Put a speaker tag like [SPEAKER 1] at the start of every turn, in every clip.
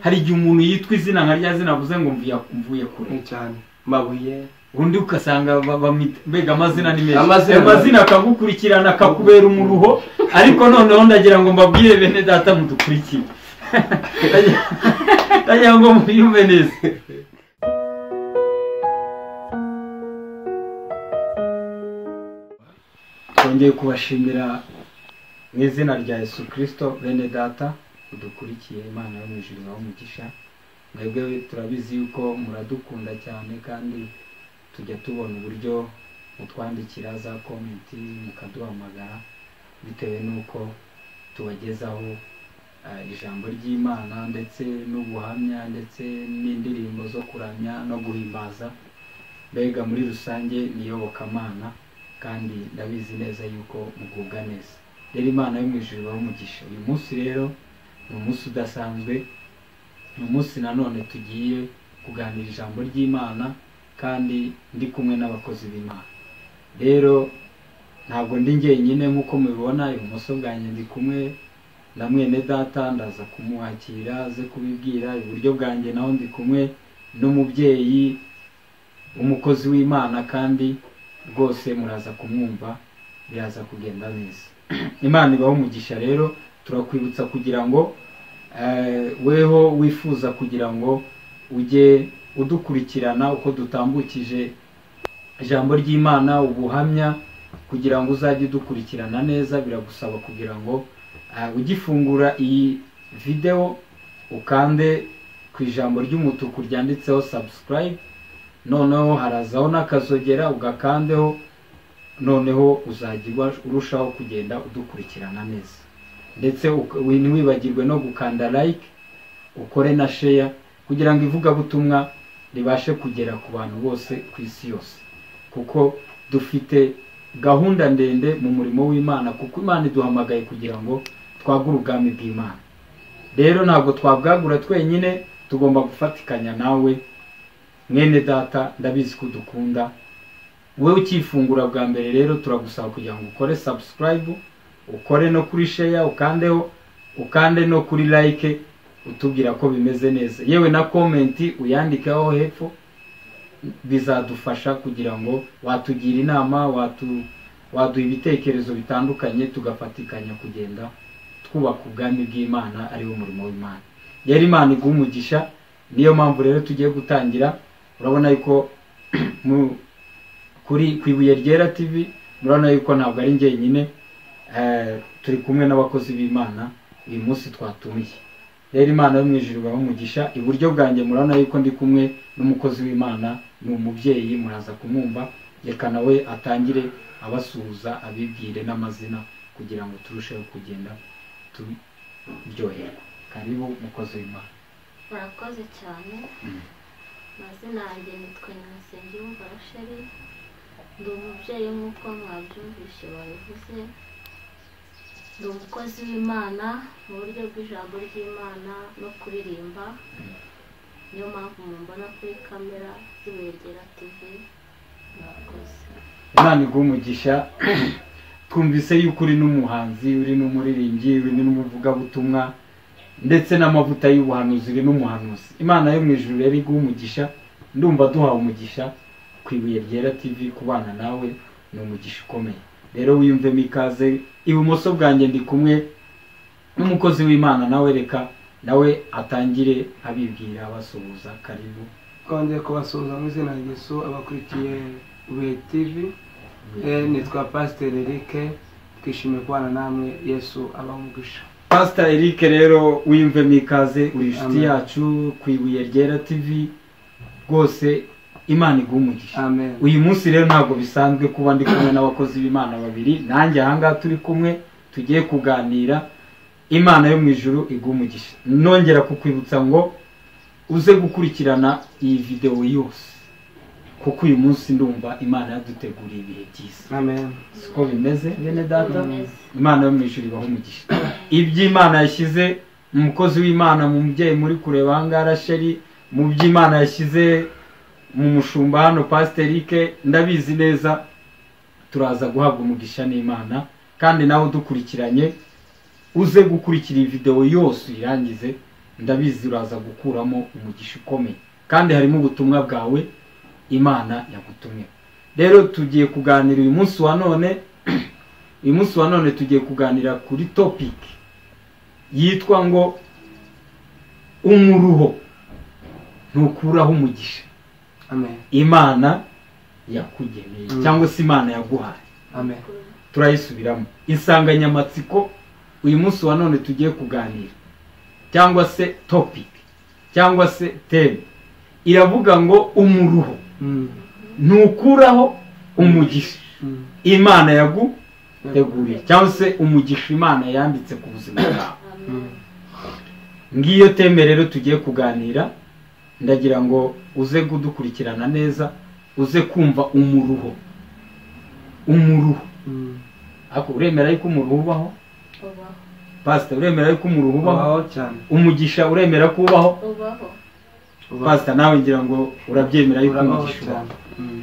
[SPEAKER 1] Hari igihe umuntu yitwa izina nka rya zina avuze ngo mvuye kure
[SPEAKER 2] cyane, Mabuye,
[SPEAKER 1] undi ugasanga mbega amazina ni menshi, amazina akagukurikirana akakubera umuruho. Ariko noneho ndagira ngo mbabwire bene data mudukurikiye, ndagira ngo muyumve neza. Twongeye kubashimira mu izina rya Yesu Kristo bene data udukurikiye, Imana yo mu ijuru ibahe umugisha. Mwebwe turabizi yuko muradukunda cyane, kandi tujya tubona uburyo mutwandikira za komenti, mukaduhamagara bitewe n'uko tubagezaho ijambo ry'Imana ndetse n'ubuhamya ndetse n'indirimbo zo kuramya no guhimbaza, mbega muri rusange niyobokamana, kandi ndabizi neza yuko mugubwa neza. Rero Imana yo mu ijuru ibahe umugisha. Uyu munsi rero ni umunsi udasanzwe, ni umunsi nanone tugiye kuganira ijambo ry'Imana, kandi ndi kumwe n'abakozi b'Imana. Rero ntabwo ndi njyenyine nk'uko mubibona, ibumoso bwanjye ndi kumwe na mwene data, ndaza kumuhakira aze kubibwira. Iburyo bwanjye naho ndi kumwe n'umubyeyi umukozi w'Imana, kandi rwose muraza kumwumva, biraza kugenda neza. Imana ibahe umugisha. Rero turakwibutsa kugira ngo weho wifuza kugira ngo ujye udukurikirana uko dutambukije ijambo ry'Imana, ubuhamya, kugira ngo uzajye udukurikirana neza, biragusaba kugira ngo ugifungura iyi video ukande ku ijambo ry'umutuku ryanditseho subscribe, noneho harazaho n'akazogera ugakandeho, noneho uzajya urushaho kugenda udukurikirana neza. Ndetse ntiwibagirwe no gukanda like, ukore na share, kugira ngo ivugabutumwa ribashe kugera ku bantu bose ku isi yose, kuko dufite gahunda ndende mu murimo w'Imana, kuko Imana iduhamagaye kugira ngo twagure ubwami bw'Imana. Rero ntabwo twabwagura twenyine, tugomba gufatikanya nawe mwene data, ndabizi ko udukunda. Wowe ukifungura bwa mbere rero turagusaba kugira ngo ukore subscribe, ukore no kuri share, ukandeho, ukande no kuri like, utubwira ko bimeze neza, yewe na comment uyandikeho hepfo, bizadufasha kugira ngo watugira inama, waduha ibitekerezo bitandukanye, tugafatikanya kugenda twubaka ubwami bw'Imana ari wo murimo w'Imana. Rero Imana iguhe umugisha. Niyo mpamvu rero tugiye gutangira. Urabona yuko kuri ku Ibuye Ryera TV, murabona yuko ntabwo ari njyenyine, turi kumwe n'abakozi b'Imana uyu munsi twatumiye. Rero Imana yo mu ijuru ibahe umugisha. Iburyo bwanjye murabona yuko ndi kumwe n'umukozi w'Imana, ni umubyeyi, muraza kumwumva. Reka nawe atangire abasuhuza, abibwire n'amazina kugira ngo turusheho kugenda turyoherwa. Karibu mukozi w'Imana.
[SPEAKER 3] Murakoze cyane. Amazina yanjye nitwa Nyirasengiyumva Rachel, ndi umubyeyi nk'uko mwabyumvishe babivuze, ndi umukozi w'Imana mu buryo bw'ijambo ry'Imana no kuririmba, niyo mpamvu mumbona kuri kamera z'Ibuye Ryera TV. Murakoze.
[SPEAKER 1] Imana iguhe umugisha. Twumvise yuko uri n'umuhanzi, uri n'umuririmbyi, uri n'umuvugabutumwa, ndetse n'amavuta y'ubuhanuzi, uri n'umuhanuzi. Imana yo mu ijuru rero iguhe umugisha. Ndumva duhawe umugisha ku Ibuye Ryera TV, kubana nawe ni umugisha ukomeye. Rero wiyumvemo ikaze. Ibumoso bwanjye ndi kumwe n'umukozi w'Imana, nawe reka nawe atangire abibwira, abasuhuza. Karibu.
[SPEAKER 2] Twongeye kubasuhuza mu izina rya Yesu abakurikiye Ibuye TV. Nitwa Pastor Eric, twishimiye kubana namwe, Yesu abahe umugisha.
[SPEAKER 1] Pastor Eric rero wiyumvemo ikaze, uri inshuti yacu ku Ibuye Ryera TV, rwose Imana iguhe umugisha.
[SPEAKER 2] Amen.
[SPEAKER 1] Uyu munsi rero ntabwo bisanzwe kuba ndi kumwe n'abakozi b'Imana babiri, nanjye ahangaha turi kumwe tugiye kuganira. Imana yo mu ijuru iguhe umugisha. Nongera kukwibutsa ngo uze gukurikirana iyi video yose, kuko uyu munsi ndumva Imana yaduteguriye ibihe byiza.
[SPEAKER 2] Amen.
[SPEAKER 1] Siko bimeze bene data? Imana yo mu ijuru ibahe umugisha. Iby'Imana yashyize umukozi w'Imana mu mubyeyi muri kureba ahangaha Rachel, mu by'Imana yashyize mu mushumba hano Pastor Eric, ndabizi neza turaza guhabwa umugisha n'Imana. Kandi nawe udukurikiranye uze gukurikira iyi video yose uyirangize, Ndabizi uraza gukuramo umugisha ukomeye, kandi harimo ubutumwa bwawe Imana yagutumye. Rero tugiye kuganira uyu munsi wa none. Uyu munsi wa none tugiye kuganira kuri topic yitwa ngo umuruho ntukuraho umugisha.
[SPEAKER 2] Amen.
[SPEAKER 1] Imana yakugeneye cyangwa se Imana yaguhaye.
[SPEAKER 2] Amen.
[SPEAKER 1] Turayisubiramo insanganyamatsiko uyu munsi wa none tugiye kuganira, cyangwa se topic cyangwa se theme, iravuga ngo umuruho ntukuraho umugisha Imana yaguteguriye, cyangwa se umugisha Imana yanditse ku buzima bwawe. Ngiyo teme rero tugiye kuganira. Ndagira ngo uze kudukurikirana neza, uze kumva umuruho. Umuruho ako uremera yuko umuruho ubaho?
[SPEAKER 3] Ubaho.
[SPEAKER 1] Pastor, uremera yuko umuruho ubaho?
[SPEAKER 2] Ubaho cyane.
[SPEAKER 1] Umugisha uremera ko ubaho?
[SPEAKER 3] Ubaho.
[SPEAKER 1] Pastor, nawe ngira ngo urabyemera yuko umugisha ubaho.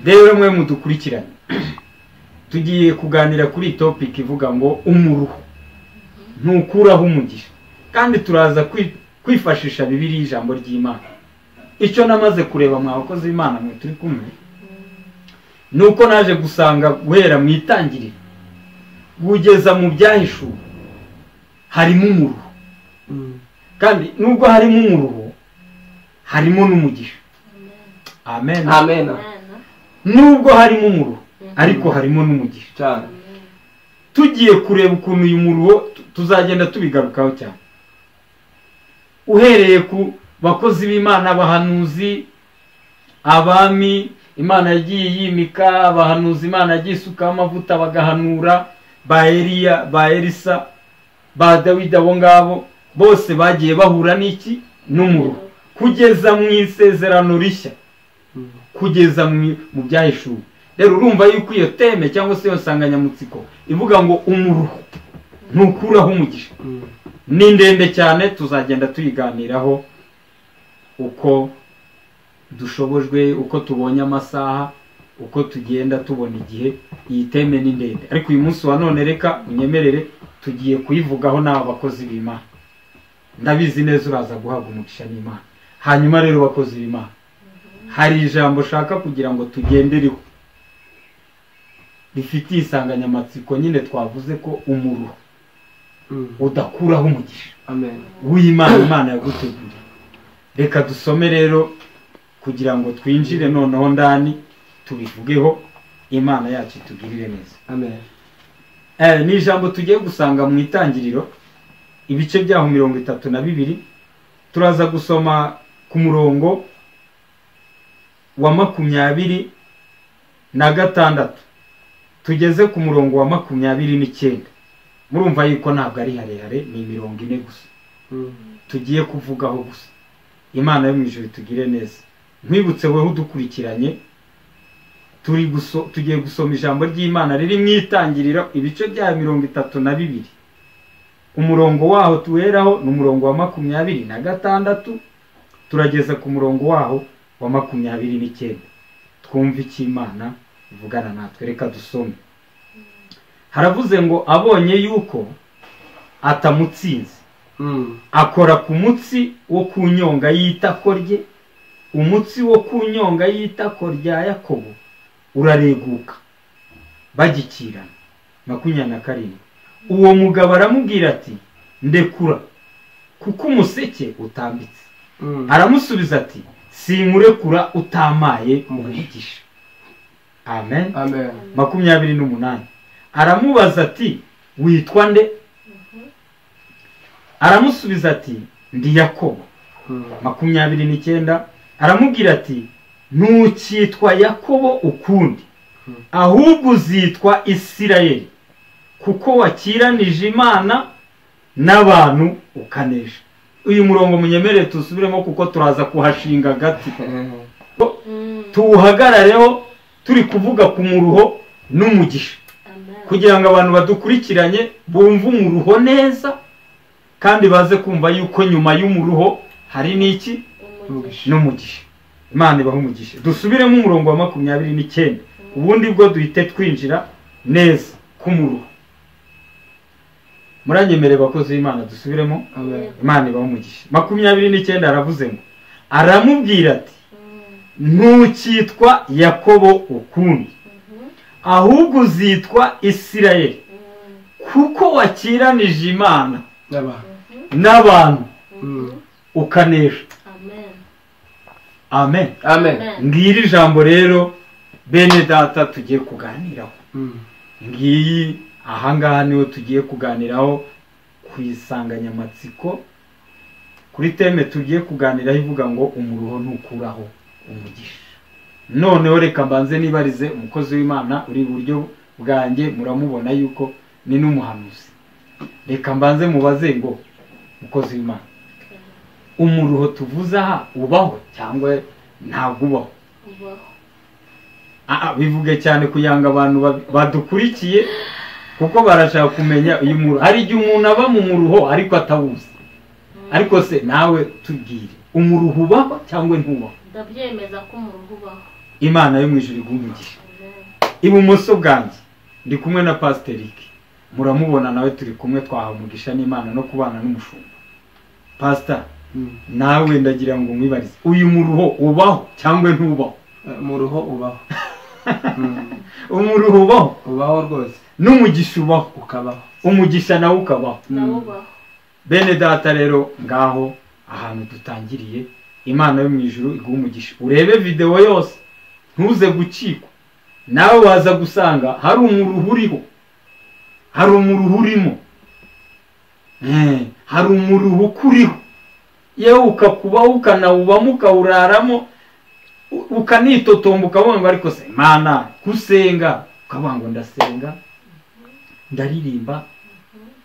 [SPEAKER 2] Rero
[SPEAKER 1] mwe mudukurikirane, tugiye kuganira kuri topic ivuga ngo umuruho ntukuraho umugisha, kandi turaza kwifashisha Bibiliya, ijambo ry'Imana. Icyo namaze kureba mwa bakozi b'Imana mwe turi kumwe, nuko naje gusanga guhera mu itangiriro kugeza mu byahishuwe harimo umuruho. Kandi nubwo harimo umuruho, harimo n'umugisha. Amen.
[SPEAKER 2] Amen.
[SPEAKER 1] Nubwo harimo umuruho, ariko harimo n'umugisha
[SPEAKER 2] cyane.
[SPEAKER 1] Tugiye kureba ukuntu uyu muruho tuzagenda tubigarukaho cyane, uhereye ku bakozi b'Imana, abahanuzi, abami Imana yagiye yimika, abahanuzi Imana yagiye isukaho amavuta bagahanura, ba Eliya, ba Elisa, ba Dawidi, abo ngabo bose bagiye bahura n'iki? N'umuruho, kugeza mu isezerano rishya, kugeza mu byahishuwe. Rero urumva yuko iyo teme cyangwa se iyo nsanganyamatsiko ivuga ngo umuruho ntukuraho umugisha ni ndende cyane, tuzagenda tuyiganiraho uko dushobojwe, uko tubonye amasaha, uko tugenda tubona igihe. Iyi teme ni ndende, ariko uyu munsi wa none reka unyemerere tugiye kuyivugaho n'aba bakozi b'Imana. Ndabizi neza uraza guhabwa umugisha n'Imana. Hanyuma rero bakozi b'Imana, hari ijambo ushaka kugira ngo tugendereho rifitiye insanganyamatsiko nyine twavuze ko umuruho udakuraho umugisha.
[SPEAKER 2] Amen.
[SPEAKER 1] W'Imana, Imana yaguteguriye. Reka dusome rero kugira ngo twinjire noneho ndani tubivugeho, Imana yacu itugirire neza.
[SPEAKER 2] Amen.
[SPEAKER 1] Ni ijambo tugiye gusanga mu itangiriro ibice byaho 32, turaza gusoma ku murongo wa 26 tugeze ku murongo wa 29. Murumva yuko ntabwo ari harehare, ni 40 gusa tugiye kuvugaho gusa. Imana yo mu ijuru tugire neza. Nkwibutse weho udukurikiranye, tugiye gusoma ijambo ry'Imana riri mu itangiriro ibice bya 32, umurongo waho tuweraho ni umurongo wa 26, turageza ku murongo waho wa 29. Twumve icyo Imana ivugana natwe. Reka dusome. Haravuze ngo abonye yuko atamutsinze, akora ku mutsi wo ku nyonga y'itako rye, umutsi wo ku nyonga y'itako rya Yakobo urareguka bagikirana. 27. Uwo mugabo aramubwira ati ndekura, kuko umuseke utambitse. Aramusubiza ati sinkurekura utamaye umugisha. Amen.
[SPEAKER 2] Amen.
[SPEAKER 1] 28. Aramubaza ati witwa nde? Aramusubiza ati ndi Yakobo. 29. Aramubwira ati ntukitwa Yakobo ukundi, ahubwo uzitwa Isirayeli, kuko wakiranije Imana n'abantu ukanesha. Uyu murongo munyemerere tusubiremo kuko turaza kuhashinga gati, tuwuhagarareho turi kuvuga ku muruho n'umugisha, kugira ngo abantu badukurikiranye bumve umuruho neza, kandi baze kumva yuko nyuma y'umuruho hari n'iki? N'umugisha. Imana ibahe umugisha. Dusubiremo umurongo wa 29, ubundi bwo duhite twinjira neza ku muruho. Muranyemere bakozi b'Imana dusubiremo. Imana ibahe umugisha. 29 aravuze ngo aramubwira ati ntukitwa Yakobo ukundi, ahubwo uzitwa Isirayeli, kuko wakiranije Imana n'abantu ukanesha. Amen.
[SPEAKER 2] Amen.
[SPEAKER 1] Ngiri ijambo rero bene data tugiye kuganiraho. Ngiyi ahangaha niho tugiye kuganiraho ku isanganyamatsiko, kuri teme tugiye kuganiraho ivuga ngo umuruho ntukuraho umugisha. Noneho reka mbanze nibarize umukozi w'Imana uri iburyo bwanjye, muramubona yuko ni n'umuhanuzi. Reka mbanze mubaze ngo mukozi w'Imana, umuruho tuvuze aha ubaho cyangwa ntabwo ubaho? Bivuge cyane kuyanga abantu badukurikiye, kuko barashaka kumenya uyu muruho. Hari igihe umuntu aba mu muruho ariko atawuzi. Ariko se nawe tubwire, umuruho ubaho cyangwa ntubaho?
[SPEAKER 3] Ndabyemeza ko umuruho ubaho.
[SPEAKER 1] Imana yo mu ijuru iguhe umugisha. Ibumoso bwanjye ndi kumwe na Pastor Eric, muramubona nawe turi kumwe, twahawe umugisha n'Imana no kubana n'umushumba. Pastor, nawe ndagira ngo mwibarize, uyu muruho ubaho cyangwa ntubaho?
[SPEAKER 2] Umuruho ubaho.
[SPEAKER 1] Umuruho ubaho?
[SPEAKER 2] Ubaho rwose.
[SPEAKER 1] N'umugisha ubaho?
[SPEAKER 2] Ukabaho.
[SPEAKER 1] Umugisha nawe ukabaho. Bene data rero ngaho ahantu dutangiriye, Imana yo mu ijuru iguhe umugisha. Urebe video yose ntuze gucikwa, nawe waza gusanga hari umuruho uriho, hari umuruho urimo, hari umuruho ukuriho, yewe ukakubaho ukanawubamo ukawuraramo ukanitotomba ukavuga ngo ariko se Imana kusenga, ukavuga ngo ndasenga, ndaririmba,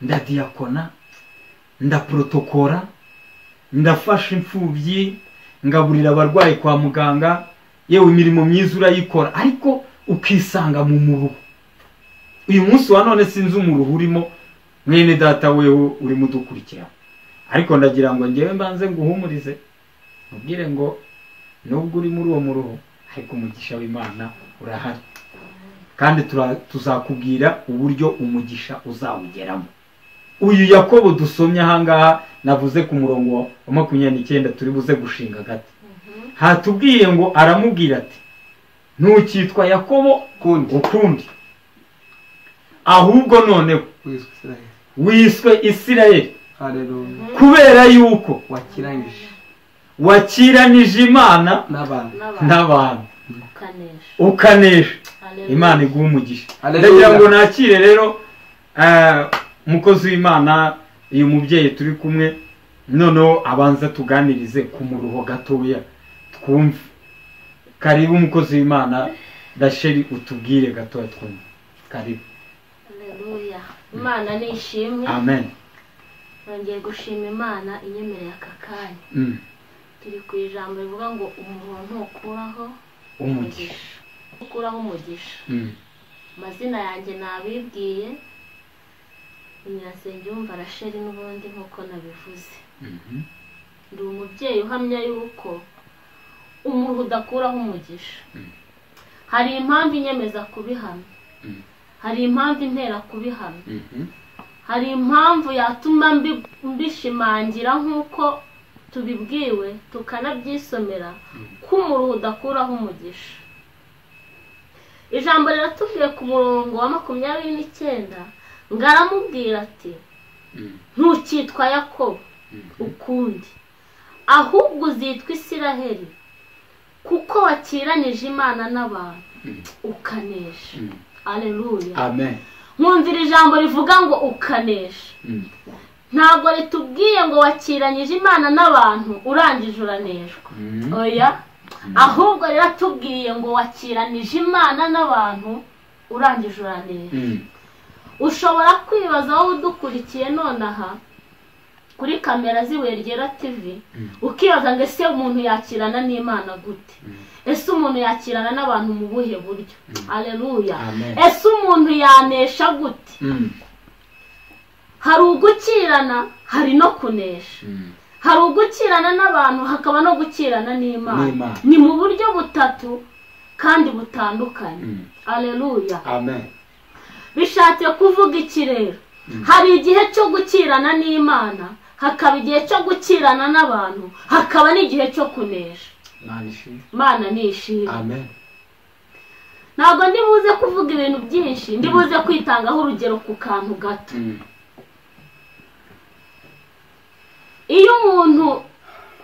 [SPEAKER 1] ndadiyakona, ndaprotokora, ndafasha imfubyi, ngaburira abarwayi kwa muganga, yewe imirimo myiza urayikora, ariko ukisanga mu muruho. Uyu munsi wa none sinzi umuruho urimo, mwene data wewe urimo udukurikira, ariko ndagira ngo ngewe mbanze nguhumurize, mubwire ngo nubwo uri muri uwo muruho ariko umugisha w'Imana urahari, kandi tuzakubwira uburyo umugisha uzawugeramo. Uyu Yakobo dusomye ahangaha navuze ku murongo wa 29 turi buze gushinga gati, hatubwiye ngo aramubwira ati ntukitwa Yakobo ukundi, ahubwo noneho wiswe Isirayeli, kubera yuko wakiranije Imana n'abantu ukanesha. Imana iguhe umugisha. Ndagira ngo nakire rero umukozi w'Imana, uyu mubyeyi turi kumwe, noneho abanza tuganirize ku muruho gatoya twumve. Karibu umukozi w'Imana Rasheli, utubwire gatoya twumve. Karibu.
[SPEAKER 3] Haleluya. Imana ni ishimwe.
[SPEAKER 1] Amen.
[SPEAKER 3] Nongeye gushima Imana inyemereye aka kanya. Turi ku ijambo rivuga ngo umuruho ntukuraho
[SPEAKER 1] umugisha.
[SPEAKER 3] Ukuraho umugisha. Amazina yanjye nabibwiye, Nyirasengiyumva Rasheli n'ubundi nkuko nabivuze. Ndi umubyeyi uhamya yuko umuruho udakuraho umugisha. Hari impamvu inyemeza kubihamya, hari impamvu intera kubihamya, hari impamvu yatuma mbishimangira nkuko tubibwiwe tukanabyisomera ko umuruho udakuraho umugisha. Ijambo riratubwiye ku murongo wa 29 ngo aramubwira ati ntukitwa Yakobo ukundi, ahubwo uzitwa Isiraheli, kuko wakiranije Imana n'abantu ukanesha. Haleluya.
[SPEAKER 1] Amen.
[SPEAKER 3] Nkumvira ijambo rivuga ngo ukanesha. Ntabwo ritubwiye ngo wakiranyije Imana n'abantu urangije uraneshwa. Oya, ahubwo riratubwiye ngo wakiranije Imana n'abantu urangije uranesha. Ushobora kwibaza wowe udukurikiye nonaha kuri kamera z'Ibuye Ryera TV, ukibaza ngo ese umuntu yakirana n'Imana gute? Ese umuntu yakirana n'abantu mu buhe buryo? Haleluya. Ese umuntu yanesha gute? Hari ugukirana, hari no kunesha. Hari ugukirana n'abantu, hakaba no gukirana n'Imana. Ni mu buryo butatu kandi butandukanye. Haleluya.
[SPEAKER 1] Amen.
[SPEAKER 3] Bishatse kuvuga iki rero? Hari igihe cyo gukirana n'Imana, hakaba igihe cyo gukirana n'abantu, hakaba n'igihe cyo kunesha. Imana nishimwe.
[SPEAKER 1] Amen.
[SPEAKER 3] Ntabwo ndibuze kuvuga ibintu byinshi, ndibuze kwitangaho urugero ku kantu gato. Iyo umuntu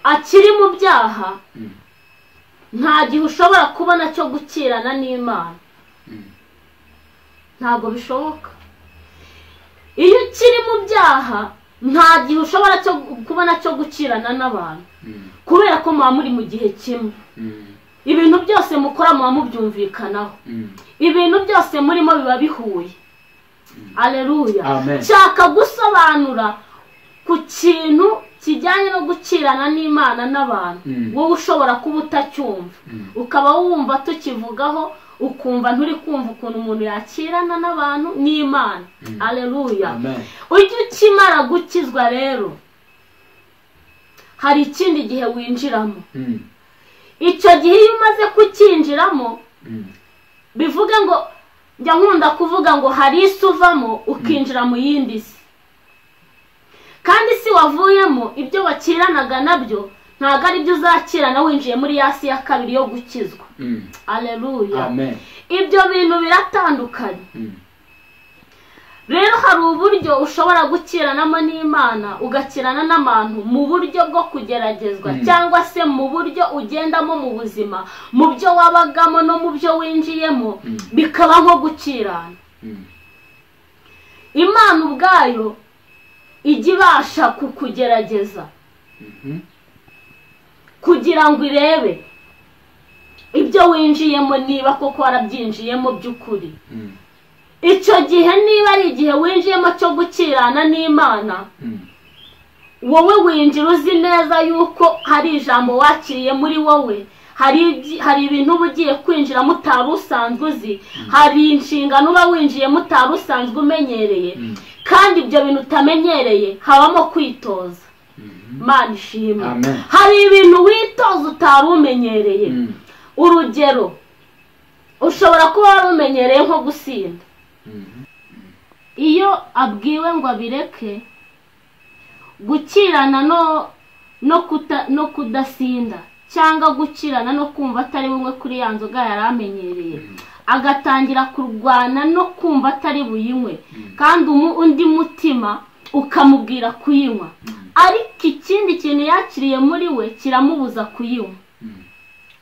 [SPEAKER 3] akiri mu byaha, nta gihe ushobora kubona cyo gukirana n'Imana. Ntabwo bishoboka. Iyo ukiri mu byaha, nta gihe ushobora kubona cyo gukirana n'abantu, kubera ko muba muri mu gihe kimwe. Ibintu byose mukora muba mubyumvikanaho, ibintu byose murimo biba bihuye. Aleluya. Nshaka gusobanura ku kintu kijyanye no gukirana n'Imana n'abantu, wowe ushobora kuba utacyumva, ukaba wumva tukivugaho, ukumva nturi kumva ukuntu umuntu yakirana n'abantu n'Imana. Aleluya. Ujye ukimara gukizwa rero, hari ikindi gihe winjiramo. Icyo gihe iyo umaze kukinjiramo, bivuga ngo njya nkunda kuvuga ngo hari isi uvamo ukinjira mu yindi si. Kandi si wavuyemo, ibyo wakiranaga nabyo ntabwo ari byo uzakirana winjiye muri ya si ya kabiri yo gukizwa. Aleluya. Ibyo bintu biratandukanye. Rero hari uburyo ushobora gukiranamo n'Imana, ugakirana n'abantu mu buryo bwo kugeragezwa, cyangwa se mu buryo ugendamo mu buzima, mu byo wabagamo no mu byo winjiyemo, bikaba nko gukirana. Imana ubwayo ijya ibasha kukugerageza kugira ngo irebe ibyo winjiyemo niba koko warabyinjiyemo by'ukuri. Icyo gihe niba ari igihe winjiyemo cyo gukirana n'Imana, wowe winjira uzi neza yuko hari ijambo wakiriye muri wowe, hari ibintu uba ugiye kwinjiramo utari usanzwe uzi, hari inshingano uba winjiyemo utari usanzwe umenyereye, kandi ibyo bintu utamenyereye habamo kwitoza. Imana ishimwe. Hari ibintu witoza utari umenyereye. Urugero, ushobora kuba wari umenyereye nko gusinda. Iyo abwiwe ngo abireke, gukirana no kudasinda, cyangwa gukirana no kumva atari bumwe kuri ya nzoga yari amenyereye, agatangira kurwana no kumva atari buyinywe, kandi undi mutima ukamubwira kuyinywa, ariko ikindi kintu yakiriye muri we kiramubuza kuyinywa.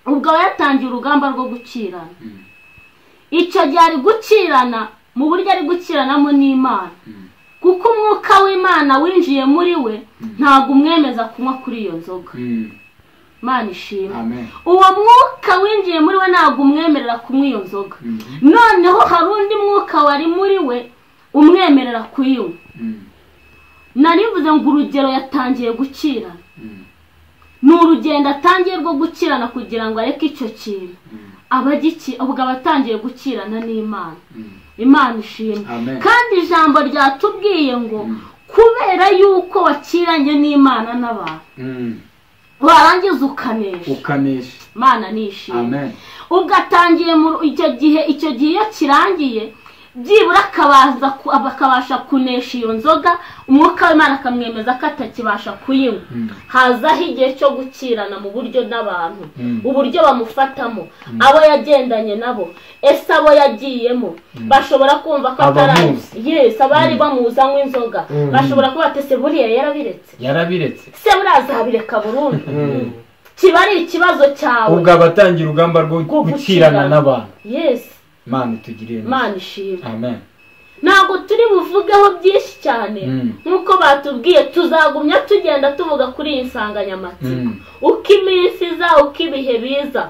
[SPEAKER 3] Ubwo aba yatangiye urugamba rwo gukirana. Icyo gihe ari gukirana mu buryo ari gukiranamo n'Imana, kuko umwuka w'Imana winjiye muri we ntabwo umwemeza kunywa kuri iyo nzoga. Imana ishimwe. Uwo mwuka winjiye muri we ntabwo umwemerera kunywa iyo nzoga. Noneho hari undi mwuka wari muri we umwemerera kuyinywa. Narivuze ngo urugero yatangiye gukirana, ni urugendo atangiye rwo gukirana kugira ngo areke icyo kintu, ubwo aba atangiye gukirana n'Imana. Imana ishimwe. Kandi ijambo ryatubwiye ngo kubera yuko wakiranye n'Imana n'abantu, warangiza ukanesha. Imana nishimwe. Ubwo atangiye icyo gihe, icyo gihe iyo kirangiye, byibura akabasha kunesha iyo nzoga, umwuka w'Imana akamwemeza ko atakibasha kuyinywa. Hazaho igihe cyo gukirana mu buryo n'abantu, uburyo bamufatamo, abo yagendanye nabo, ese abo yagiyemo bashobora kumva ko atari yes, abari bamuzanywe inzoga bashobora kuba ati se buriya yarabiretse, se buriya azabireka burundu. Kiba ari ikibazo cyawe.
[SPEAKER 1] Ubwo abatangira urugamba rwo gukirana n'abantu.
[SPEAKER 3] Yes.
[SPEAKER 1] Imana itugirire neza.
[SPEAKER 3] Imana ishimwe.
[SPEAKER 1] Amen.
[SPEAKER 3] Ntabwo turi buvugeho byinshi cyane, nkuko batubwiye tuzagumya tugenda tuvuga kuri iyi nsanganyamatsiko uko iminsi iza, uko ibihe biza.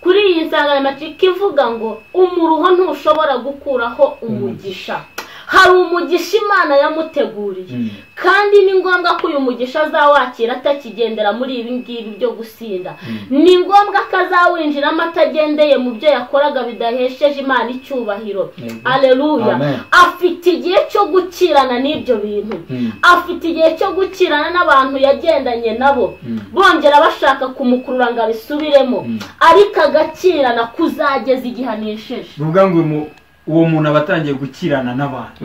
[SPEAKER 3] Kuri iyi nsanganyamatsiko ivuga ngo umuruho ntushobora gukuraho umugisha. Hari umugisha Imana yamuteguriye, kandi ni ngombwa ko uyu mugisha azawakira atakigendera muri ibi ngibi byo gusinda. Ni ngombwa ko azawinjiramo atagendeye mu byo yakoraga bidahesheje Imana icyubahiro. Aleluya. Afite igihe cyo gukirana n'ibyo bintu, afite igihe cyo gukirana n'abantu yagendanye nabo, bongera bashaka kumukurura ngo abisubiremo, ariko agakirana kuzageza igihe anesheje.
[SPEAKER 1] Bivuga ngo Uwo muntu aba atangiye gukirana n'abantu.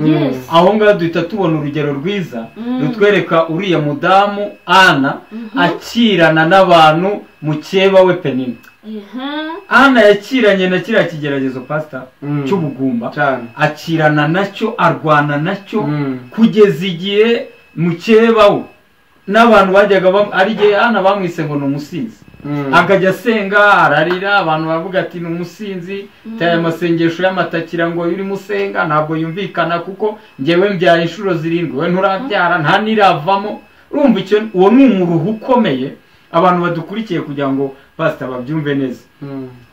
[SPEAKER 1] Aho ngaho duhita tubona urugero rwiza rutwereka uriya mudamu Ana akirana n'abantu mukeba we Penina. Ana yakiranye na kiriya kigeragezo pastor cy'ubugumba, akirana nacyo, arwana nacyo kugeza igihe mukeba we n'abantu bajyaga ari igihe Ana bamwise ngo ni umusinzi, akajya asenga ararira, abantu bavuga ati ni umusinzi, aya masengesho y'amatakira ngo urimo usenga ntabwo yumvikana kuko njyewe mbyaye inshuro 7 we nturabyara nta niravamo. Urumva icyo uwo ni umuruho ukomeye. Abantu badukurikiye kugira ngo pastor babyumve neza,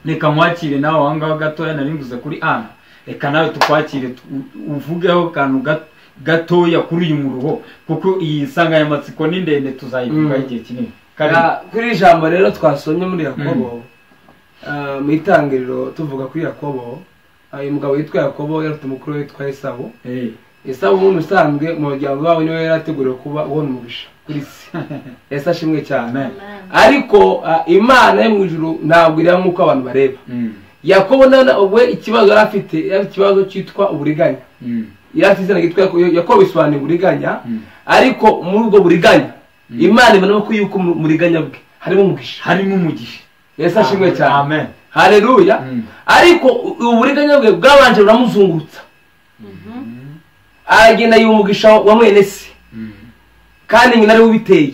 [SPEAKER 1] reka mwakire nawe aho ngaho gatoya nari mvuze kuri Ana, reka nawe tukwakire uvugeho kantu gatoya kuri uyu muruho, kuko iyi nsanganyamatsiko ni ndende tuzayivuga igihe kinini.
[SPEAKER 2] Kuri ijambo rero twasomye muri Yakobo, mu itangiriro tuvuga kuri Yakobo, uyu mugabo witwa Yakobo yari afite umukuru witwa Esawu. Esawu umuntu usanzwe mu muryango wabo niwe yari ateguriwe kuba ubona umugisha kuri se. Yesu ashimwe cyane. Ariko Imana yo mu ijuru ntabwo ireba nk'uko abantu bareba. Yakobo we ikibazo yari afite yari ikibazo cyitwa uburiganya. Yari afite izina ryitwa Yakobo bisobanuye uburiganya, ariko muri ubwo buriganya Imana ibona ko yuko muriganya bwe harimo umugisha.
[SPEAKER 1] Harimo umugisha.
[SPEAKER 2] Yesu ashimwe cyane.
[SPEAKER 1] Amen.
[SPEAKER 2] Haleluya. Ariko uburiganya bwe bwabanje buramuzungurutsa. Aragenda yumugisha wa mwene se. Kandi nyina ari ubiteye.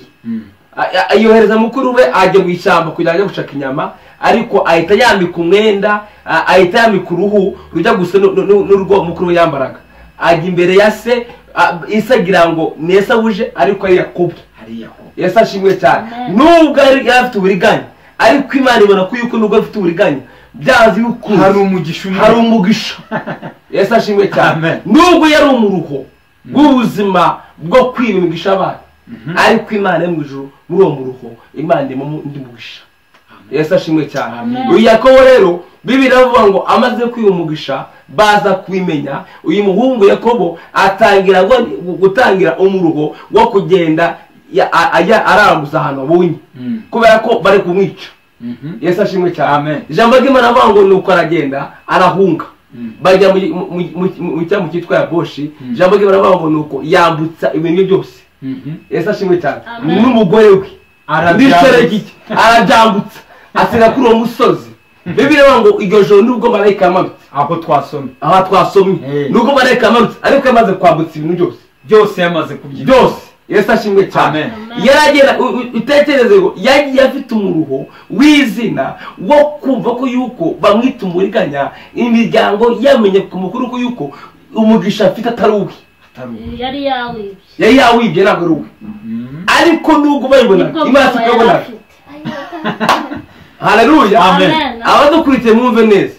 [SPEAKER 2] Ayohereza mukuru we ajya mu ishyamba kugira ngo gushaka inyama, ariko ahita yambika umwenda, ahita yambika uruhu rujya gusa n'urwo mukuru we yambaraga. Ajya imbere ya se, isagira ngo ni Esawu ariko ari Yakobo. Yesu ashimwe cyane. Nubwo yari afite uburiganya, ariko Imana ibona ko yuko nubwo afite uburiganya byazi yuko
[SPEAKER 1] hari umugisha,
[SPEAKER 2] hari umugisha. Yesu ashimwe cyane. Nubwo yari umuruho w'ubuzima bwo kwiba imigisha abantu, ariko Imana yo mu ijuru muri uwo muruho Imana irimo undi mugisha. Yesu ashimwe cyane. Uyu Yakobo rero Bibiliya iravuga ngo amaze kwiba umugisha baza kubimenya. Uyu muhungu Yakobo atangira gutangira umuruho wo kugenda araranguza ahantu abonye, kubera ko bari kumwica. Yesu ashimwe cyane. Ijambo ry'Imana avuga ngo nuko aragenda arahunga, bajya mu cyambu cyitwa Yaboshi. Ijambo ry'Imana avuga ngo nuko yambutsa ibintu byose. Yesu ashimwe cyane. N'umugore we arabyambutsa asiga kuri uwo musozi. Bibiliya ivuga ngo iryo joro nubwo marayika yamanutse,
[SPEAKER 1] aho twasomye,
[SPEAKER 2] aho twasomye, nubwo marayika yamanutse, ariko yamaze kwambutsa ibintu byose,
[SPEAKER 1] byose yamaze kubyina
[SPEAKER 2] byose. Yesu ashimwe cyane. Yaragera utekereze ngo yagiye afite umuruho w'izina wo kumva ko yuko bamwita umuriganya, imiryango yamenye ku mukuru ko yuko umugisha afite atari uwe.
[SPEAKER 3] Yari yawibye.
[SPEAKER 2] Yari yawibye ntabwo ari uwe. Ariko nubwo bayibona Imana ikabona. Haleluya.
[SPEAKER 1] Amen.
[SPEAKER 2] Abadukurikiye mwumve neza.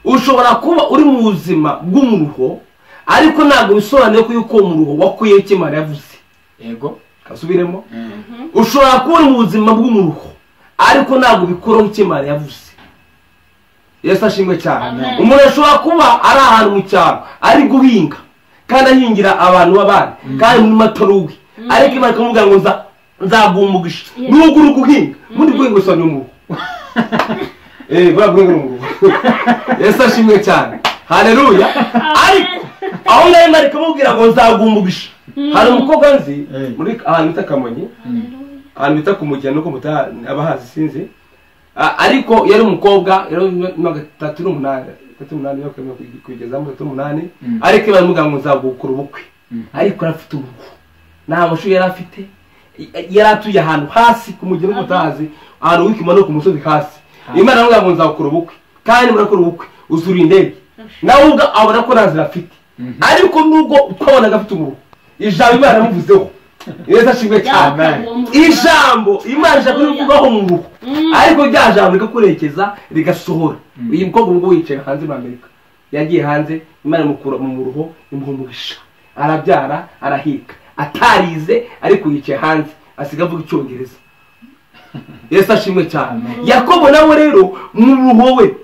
[SPEAKER 2] Ushobora kuba uri mu buzima bw'umuruho, ariko ntabwo bisobanuye ko yuko umuruho wakuye icyo Imana yavuze.
[SPEAKER 1] Yego,
[SPEAKER 2] kasubiremo. Ushobora kuba uri mu buzima bw'umuruho, ariko ntabwo bikuraho icyo Imana yavuze. Yesu ashimwe cyane. Umuntu ashobora kuba ari ahantu mu cyaro ari guhinga kandi ahingira abantu b'abandi kandi muri matoruwe, ariko Imana ikamubwira ngo nzaguha umugisha nubwo uri guhinga. Muri guhinga usobanura umuruho. Buriya guhinga ni umuruho. Yesu ashimwe cyane. Haleluya. Ariko aho ngaho Imana ikamubwira ngo nzaguha umugisha. Hari umukobwa nzi muri ahantu bita Kamonyi, ahantu bita ku Mugina, nuko abahazi sinzi, ariko yari umukobwa yari imyaka 38, 38 kugeza muri 38, ariko Imana imubwira ngo nzagukora ubukwe, ariko afite uruhu, nta mashuri yari afite, yari atuye ahantu hasi ku Mugina nuko mutahazi, ahantu w'ikimanuka ku musozi hasi. Imana imubwira ngo nzagukora ubukwe, kandi murakora ubukwe uzura indege, nawe ubwo abona ko nta nzira afite, ariko nubwo twabonaga afite umuruho, ijambo Imana yamuvuzeho. Yesu ashimwe cyane. Ijambo Imana ishaka kuvugaho mu ruhu, ariko rya jambo rikakurekeza rigasohora. Uyu mukobwa ubwo yicaye hanze muri Amerika, yagiye hanze, Imana imukura mu muruho imuha umugisha, arabyara arahika, atarize ariko yicaye hanze asiga avuga icyongereza. Yesu ashimwe cyane. Yakobo nawe rero mu ruho we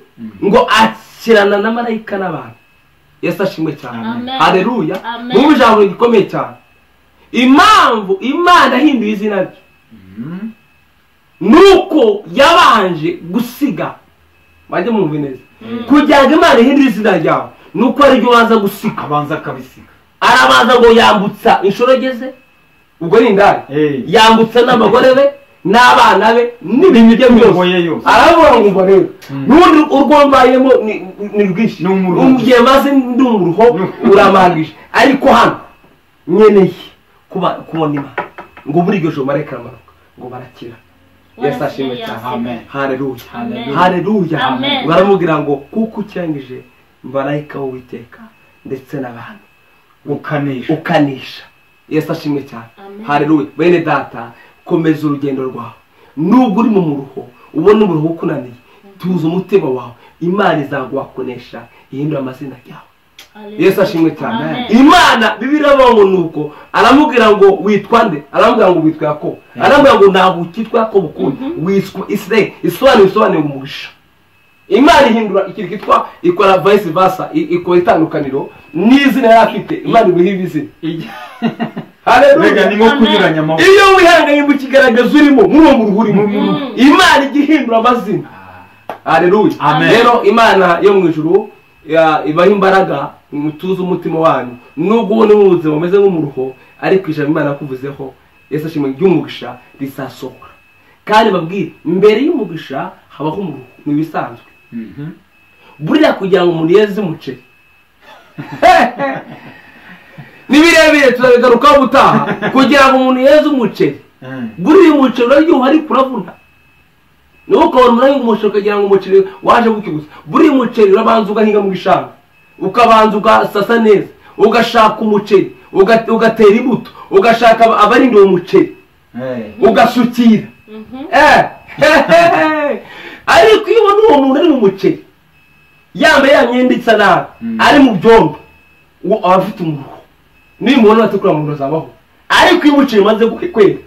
[SPEAKER 2] ngo akirana na marayika n'abantu. Yesu ashimwe cyane. Haleluya. Mu ijambo rikomeye cyane. Impamvu Imana ahinduye izina rye nuko yabanje gusiga, bajye mwumve neza, kugira ngo Imana ihindure izina ryawe Nuko ari byo baza gusiga,
[SPEAKER 1] abanza akabisiga,
[SPEAKER 2] arabanza ngo yambutsa inshorogeze, ubwo ni indaya, yambutsa n'abagore be n'abana be n'ibintu bye byose. Aravuga ngo umva rero n'ubundi urwo mbayemo ni rwinshi, umugihe maze ndi umuruho uramangije, ariko hano nkeneye kubona Imana. Ngo buri iryo joro marayika aramanuka ngo barakira. Yesu ashimwe cyane.
[SPEAKER 1] Amen.
[SPEAKER 2] Haleluya. Haleluya. Baramubwira ngo kuko ukirangije marayika w'Uwiteka ndetse n'abantu ukanisha. Yesu ashimwe cyane. Haleluya. Bene data, komeza urugendo rwawe. Nubwo uri mu muruho, ubona umuruho ukunaniye, tuza umutima wawe, Imana izaguhakonesha ihindura amazina yawe. Yesu ashimwe cyane. Imana Bibiliya iravuga ngo nuko aramubwira ngo witwa nde? Aramubwira ngo witwa Yakobo. Aramubwira ngo ntabwo ukitwa Yakobo ukundi, witwa Israel. Isobanuye umugisha. Imana ihindura ikintu kitwa ikora vice versa, ikora itandukaniro n'izina yari afite. Imana ibuha izina.
[SPEAKER 1] Haleluya. Ni nko kunyuranya amaboko.
[SPEAKER 2] Iyo wihanganye mu kigaragazo urimo, muri uwo muruho urimo, Imana ijya ihindura amazina. Haleluya. Rero Imana yo mu ijuru ibaha imbaraga, mutuze umutima wanyu. Nubwo ubona ubuzima bumeze nk'umuruho, ariko ijambo Imana yakuvuzeho, Yesu ashimwe, ry'umugisha rizasohora. Kandi babwire, mbere y'umugisha habaho umuruho, ni ibisanzwe. Buriya kugira ngo umuntu yeze umuceri ni birebire, turabigarukaho ubutaha. Kugira ngo umuntu yeze umuceri, buriya umuceri uraryoha ariko uravuna. Nuko ukabona umuntu ahinga umuceri ukagira ngo umuceri waje gutyo gusa. Buriya umuceri urabanza ugahinga mu gishanga, ukabanza ugasasa neza, ugashaka umuceri, ugatera imbuto, ugashaka abarinda uwo muceri, ugasukira. Ariko iyo ubona uwo muntu ari mu muceri, yambaye ya myenda isa nabi, ari mu byondo, uwo aba afite umuruho. Niyo umubona batekura mu ntoki zabaho. Ariko iyo umuceri umaze kwera,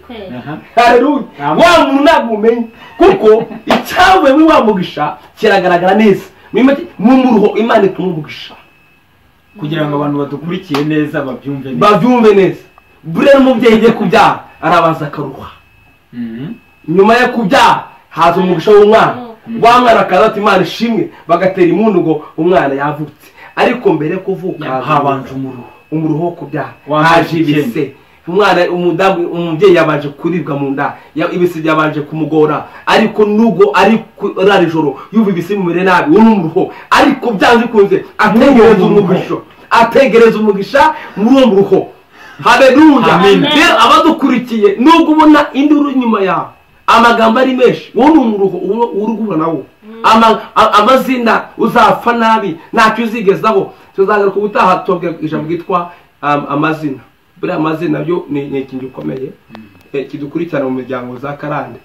[SPEAKER 2] haleluya, wa muntu ntabwo umenya, kuko icyavuye muri wa mugisha kiragaragara neza. Mu muruho Imana ituma umugisha.
[SPEAKER 1] Kugira ngo abantu badukurikiye neza babyumve neza.
[SPEAKER 2] Babyumve neza. Buriya n'umubyeyi ugiye kubyara arabanza akaruha. Nyuma yo kubyara haza umugisha w'umwana. Wa mwana akaza ati Imana ishimwe, bagatera impundu ngo umwana yavutse. Ariko mbere yo kuvuka
[SPEAKER 1] habanje umuruho.
[SPEAKER 2] Umuruho wo kubyara haje ibise. Umwana umudamu umubyeyi yabanje kuribwa mu nda, ibise byabanje kumugora, ariko nubwo ari kurara ijoro yumva ibise bimere nabi, uwo ni umuruho. Ariko byanze bikunze ategereza umugisha, ategereza umugisha muri uwo muruho. Haleluya. Rero abadukurikiye, nubwo ubona induru inyuma yawe, amagambo ari menshi, wowe ni umuruho uri guhura nawo. Amazina uzapfa nabi, ntacyo uzigezaho. Tuzagaruka ubutaha tubabwira ijambo ryitwa amazina. Buriya amazina byo ni ikintu gikomeye kidukurikirana mu miryango za karande.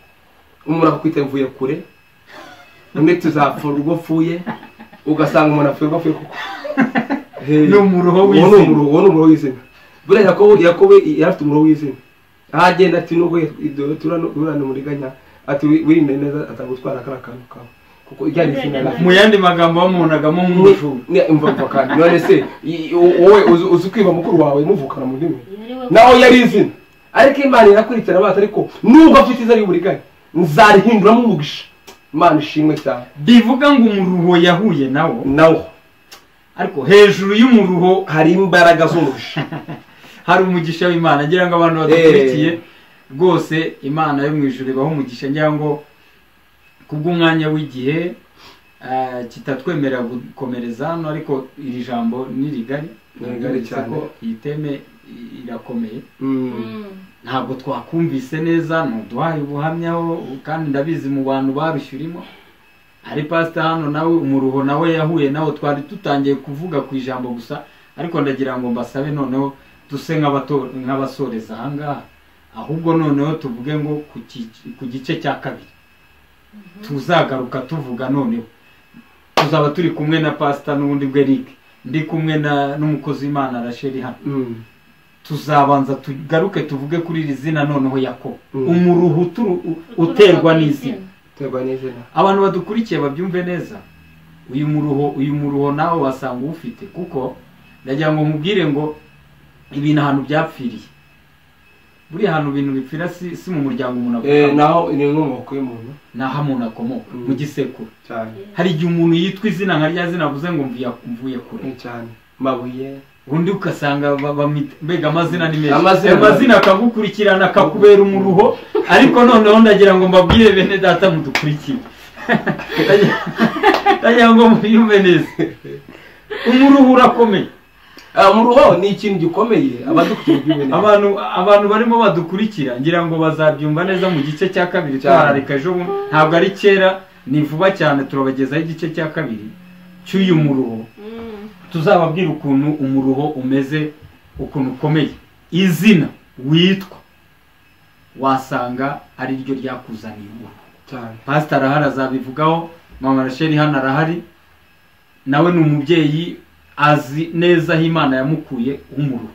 [SPEAKER 2] Umuntu akakwita mvuye kure, undi tuzapfa urwo apfuye, ugasanga umuntu apfuye urwo apfuye kuko
[SPEAKER 1] ni umuruho w'izina.
[SPEAKER 2] Uwo ni umuruho w'izina. Buriya Yakobo yari afite umuruho w'izina. Aho agenda ati nubwo turana umuriganya, ati wirinde neza atagutwara kariya kantu kawe, kuko ijyanye izina.
[SPEAKER 1] Mu yandi magambo bamuhonagamo nk'umujura.
[SPEAKER 2] Umva kandi none se wowe uzi kwiba mukuru wawe muvukana mu ndimi, naho yari izina. Ariko Imana irakurikirana abantu, ariko nubwo afite izina ry'uburiganya nzarihinduramo umugisha. Imana ishimwe cyane.
[SPEAKER 1] Bivuga ngo umuruho yahuye nawo, ariko hejuru y'umuruho
[SPEAKER 2] hari imbaraga z'umugisha,
[SPEAKER 1] hari umugisha w'Imana. Ngira ngo abantu badukurikiye rwose Imana yo mu ijuru ibahe umugisha. Ngira ngo kubw'umwanya w'igihe kitatwemerera gukomereza hano, ariko iri jambo ni rigari,
[SPEAKER 2] rigari cyane,
[SPEAKER 1] ko iyi teme irakomeye. Ntabwo twakumvise neza, ntuduhaye ubuhamyaho, kandi ndabizi mu bantu barushye urimo. Ari pastor hano nawe umuruho nawe yahuye nawo, twari tutangiye kuvuga ku ijambo gusa, ariko ndagira ngo mbasabe noneho duse nk'abasoreza aha ngaha, ahubwo noneho tuvuge ngo ku gice cya kabiri tuzagaruka tuvuga. Noneho tuzaba turi kumwe na pastor n'ubundi bwe Eric, ndi kumwe n'umukozi w'Imana Rachel hano. Tuzabanza tugaruke tuvuge kuri iri zina noneho Yakobo, umuruho uterwa n'izina. Abantu badukurikiye babyumve neza, uyu muruho nawe wasanga ufite, kuko ndagira ngo nkubwire ngo ibintu ahantu byapfiriye. Buriya hantu ibintu bipfira si mu muryango umuntu avuka.
[SPEAKER 2] Naho ni inkomoko y'umuntu.
[SPEAKER 1] Naho umuntu akomoka mu gisekuru.
[SPEAKER 2] Cyane.
[SPEAKER 1] Hari igihe umuntu yitwa izina nka rya zina avuze ngo mvuye kure.
[SPEAKER 2] Cyane. Mabuye.
[SPEAKER 1] Undi ugasanga bamwita mbega amazina ni menshi.
[SPEAKER 2] Amazina
[SPEAKER 1] akagukurikirana akakubera umuruho, ariko noneho ndagira ngo mbabwire bene data mudukurikire. Ndagira ngo muyumve neza. Umuruho urakomeye.
[SPEAKER 2] Umuruho ni ikintu gikomeye abadukurikira.
[SPEAKER 1] Abantu barimo badukurikira ngira ngo bazabyumva neza mu gice cya kabiri twararika ejo, ntabwo ari kera, ni vuba cyane turabagezaho igice cya kabiri cy'uyu muruho. Tuzababwira ukuntu umuruho umeze, ukuntu ukomeye. Izina witwa wasanga ari ryo ryakuzaniye umuruho. Pastor arahari azabivugaho, Mama Rachel hano arahari, nawe ni umubyeyi azi neza aho Imana yamukuye umuruho.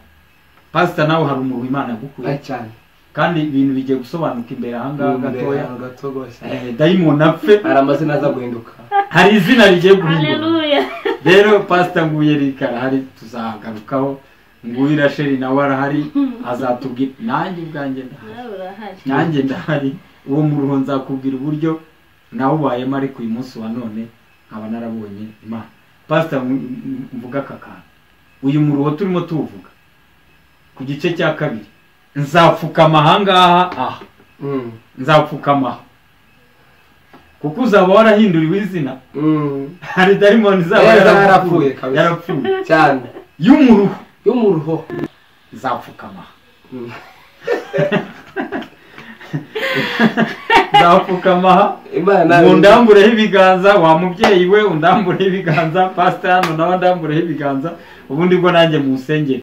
[SPEAKER 1] Pastor nawe hari umuruho Imana yagukuye
[SPEAKER 2] cyane,
[SPEAKER 1] kandi ibintu bigiye gusobanuka imbere aha ngaha gatoya.
[SPEAKER 2] Dayimoni
[SPEAKER 1] apfe,
[SPEAKER 2] hari amazina aza guhinduka,
[SPEAKER 1] hari izina rigiye guhinduka. Rero Pastor Nguye Eric arahari, tuzagarukaho. Nguye Rachel nawe arahari, azatubwira. Nanjye ubwanjye ndahari, nanjye ndahari. Uwo muruho nzakubwira uburyo nawe ubayemo, ariko uyu munsi wa none nkaba narabonye Imana. Pastor mvuga aka kantu, uyu muruho turimo tuwuvuga ku gice cya kabiri. Nzapfukama ahangaha aha, nzapfukama kuko uzaba warahinduriwe izina. Hari dayimoni izaba
[SPEAKER 2] yarapfuye
[SPEAKER 1] yarapfuye
[SPEAKER 2] cyane
[SPEAKER 1] y'umuruho,
[SPEAKER 2] y'umuruho
[SPEAKER 1] nzapfukama nzapfukama undambureho ibiganza, wa mubyeyi we undambureho ibiganza, pastor hano nawe ndambureho ibiganza, ubundi bwo nanjye mu nsengero.